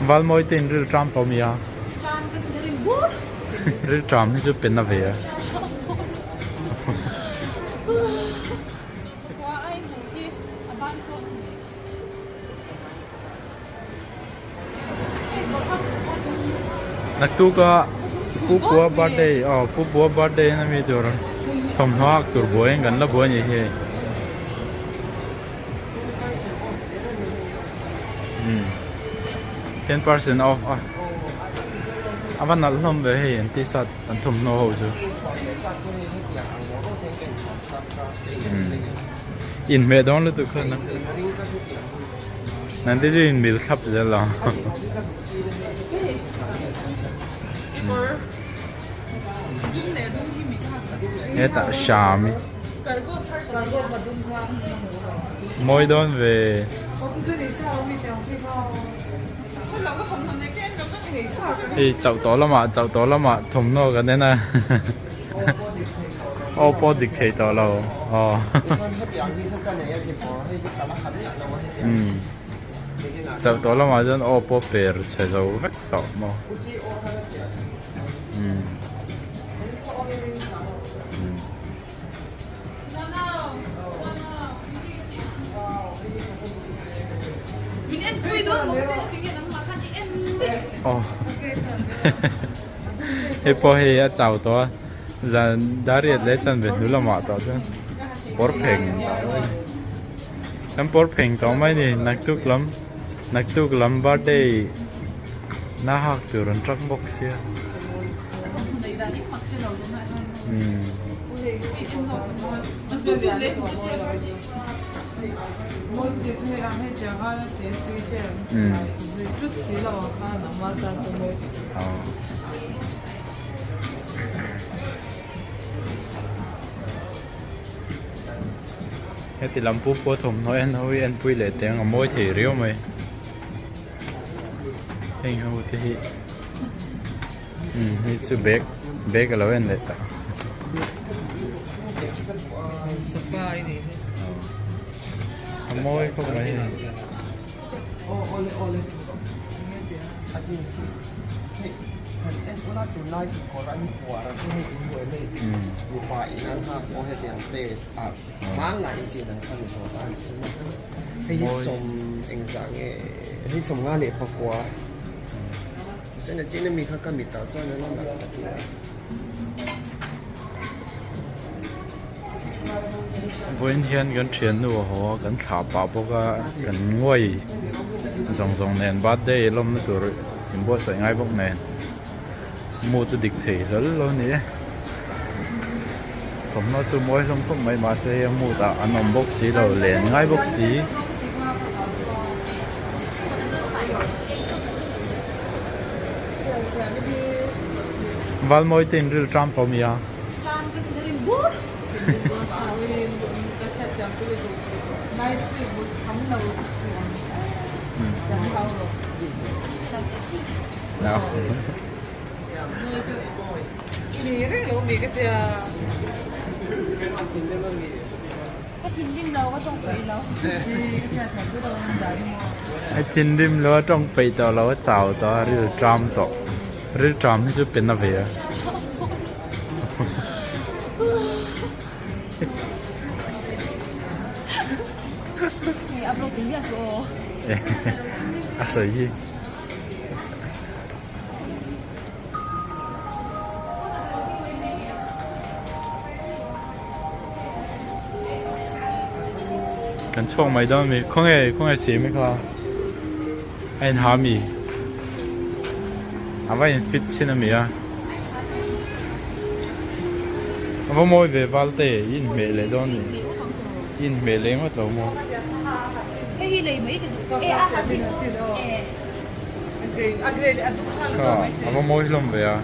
Valmawi te in ril ṭam tawh mi a? Ṭam ka ti rim bur. Ril ṭam hi chu pe na ve a. Naktuka Pu Pua birthday aw Pu Pua birthday na mi tur thawmhnaw hak tur buai in kan la buai a nih hi. 10% off a a va nalh hlawm ve hei an t-shirt an thawmhnaw ho chu inhmeh dawn lutuk khan a nang te chu in mil thlap zel a hetah hram hi. Mawi dawn ve. Hei chauh tawh lamah chauh tawh lamah thawmhnaw kan en a aw pawh dik thei tawh lo aw umm chauh tawh lamah chuan aw pawh per chhe zo vek tawh maw umm. Hei pawh hei a chau tawh a zan dariat leh chanve hnu lamah tawh chuan pawr pheng kan pawr pheng tawh mai a ni naktuk lam naktuk lam birthday na hak tur an tang bawk sia. Heti lam pu pawh thawmhnaw en ho hi enpui leh teh ang a mawi thei riau mai heng ho te hi. Umm hei chu bag bag a lo en leh ta. A mawi khawp mai hei. Vawiin hian kan thiannu a haw a kan thlah pah bawk a kan nguai zawng zawng nen birthday lawmna tur inbuatsaih ngai bawk nen mood a dik thei hlawl lo a ni e thawmhnaw chu mawi hlawm khawp mai mahse hei a mood ah an awm bawk si lo len ngai bawk si. Valmawi te in ril ṭam tawh mi a? Ka thinrim lo ka tawng peih lo. A thinrim lo a tawng peih tawh lo a chau tawh a ril ṭam tawh ril ṭam hi chu pe na ve a. A sawi hi. Kan chhuak mai dawn mi khawnge khawnge siam hi kha a in ha mi a va in fit chin a mi a a va mawi ve val te i inhmeh leh dawn mi i inhmeh leh ngawt lo maw. Kha a va mawi hlawm ve a.